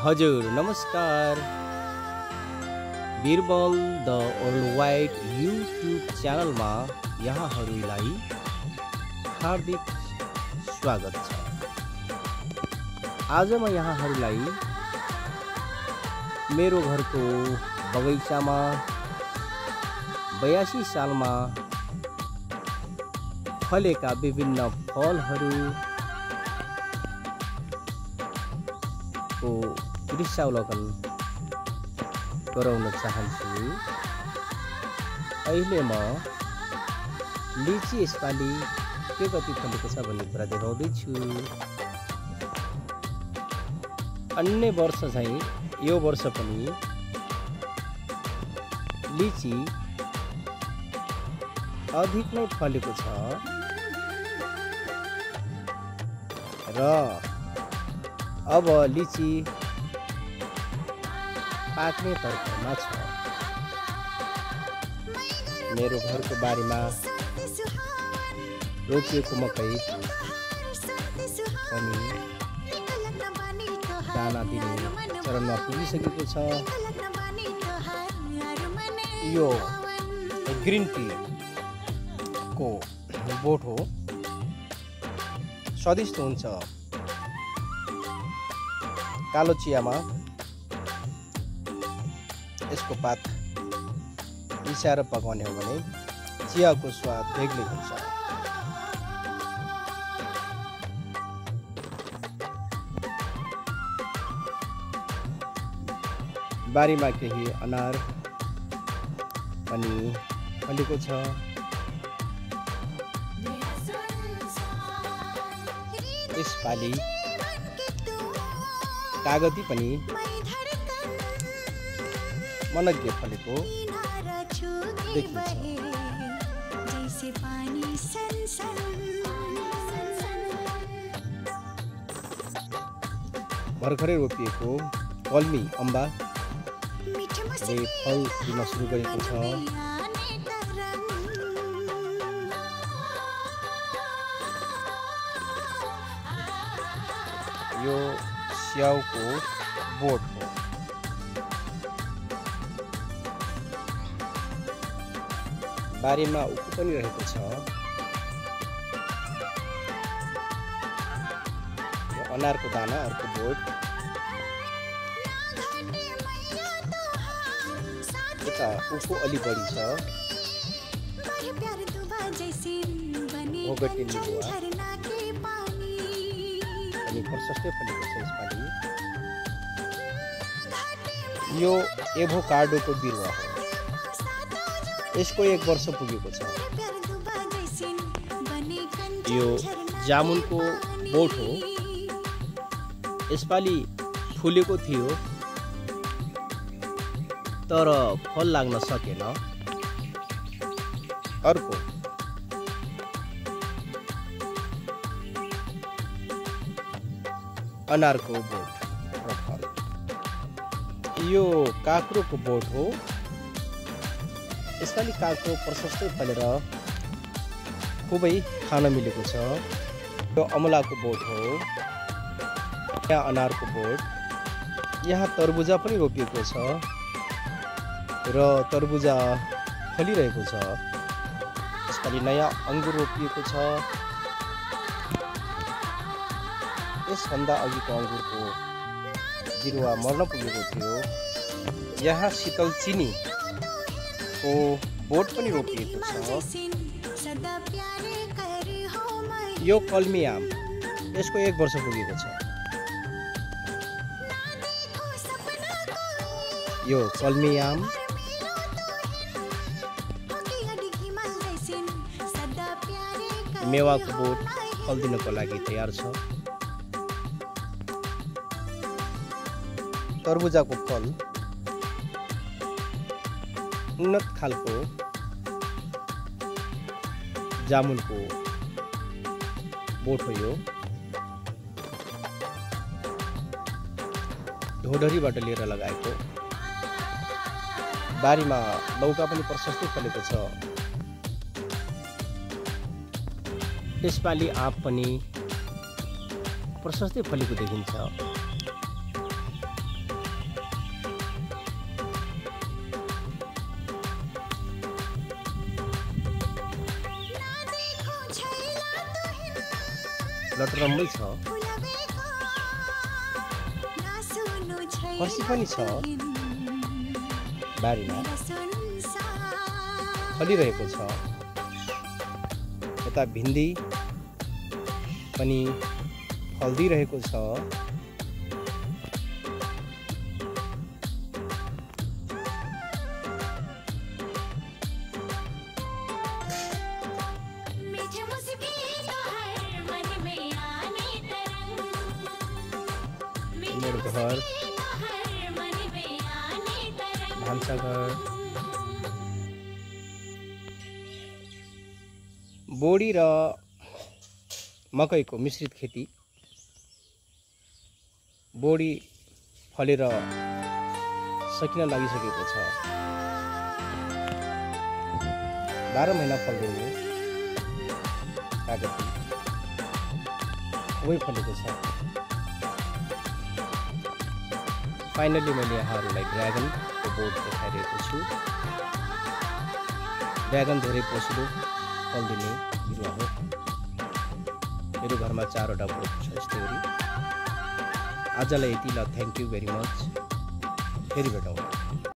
हजुर नमस्कार। Birbal the world wide YouTube च्यानलमा यहाँहरूलाई हार्दिक स्वागत छ। आज म यहाँहरूलाई मेरो घरको बगैँचामा 82 सालमा फलेका विभिन्न फलहरू को दृश्यावलोकन गराउन चाहन्छु। अहिले म लिची यसपालि के कति फलेको छ भन्ने कुरा देखाउँदैछु। अन्य वर्ष चाहिँ यो वर्ष पनि लिची अधिक नै फलेको छ र अब लिची पाक्ने तर्फमा छ। मेरो घरको बारीमा रोपिएको मकै पनि दाना दिने चरणमा पुगिसकेको छ। यो ग्रीन टी को बोट हो, स्वादिष्ट हुन्छ। कालो चियामा यसको पात मिसाएर पकाउने हो भने चियाको स्वाद बेग्लै हुन्छ। बारीमा केही अनार पनि फलेको छ। यसपालि कागती पनि मनग्गे फलेको देखिन्छ। भर्खरै रोपिएको कलमी अम्बाले फल दिन सुरु गरेको छ। यो स्याउको बोट हो। बारीमा उखु पनि रहेको छ। यो अनारको दाना, अर्को बोट। यता उखु अलि बढी छ। भोगटे निबुवा अनि प्रशस्तै फलेको छ यसपालि। यो एभोकाडोको बिरुवा हो। यसको 1 वर्ष पुगेको छ। यो जामुनको बोट हो। यसपालि फुलेको थियो तर फल लाग्न सकेन। अर्को अनारको बोट र फल। यो काँक्रोको बोट हो। यसपालि काँक्रो प्रशस्तै फलेर खुबै खान मिलेको छ। यो अमलाको बोट हो। यहाँ अनारको बोट। यहाँ तरबुजा पनि रोपिएको छ र तरबुजा फलिरहेको छ। यसपालि नयाँ अङ्गुर रोपिएको छ। यसभन्दा अघिको अङ्गुरको बिरुवा मर्न पुगेको थियो। यहाँ शीतल चिनी को बोट पनि रोपिएको छ। यो कलमी आम, यसको 1 वर्ष पुगेको छ। यो कलमी आम। मेवाको बोट फल दिनको लागि तयार छ। तरबुजाको फल उन्नत खालको जामुनको बोट हो। यो ढोढरीबाट लिएर लगाएको। बारीमा लौका पनि प्रशस्तै फलेको छ। यसपालि आँप पनि प्रशस्तै फलेको देखिन्छ। लटरम्मै छ। फर्सी पनि छ बारीमा फलिरहेको छ। यता भिन्डी पनि फल्दिरहेको छ। मेरो घर भान्साघर बोडी र मकैको मिश्रित खेती। बोडी फलेर सकिन लागिसकेको छ। 12 महिना फल्दिने कागती खुबै फलेको छ। फाइनली मैले यहाँहरूलाई ड्र्यागनको बोट देखाइरहेको छु। ड्र्यागन धेरै पोसिलो फल्दिने बिरुवा हो। मेरो घरमा 4वटा बोट छ यस्तै गरी। आजलाई यति ल, थ्याङ्क यू भेरी मच। फेरि भेटौँ।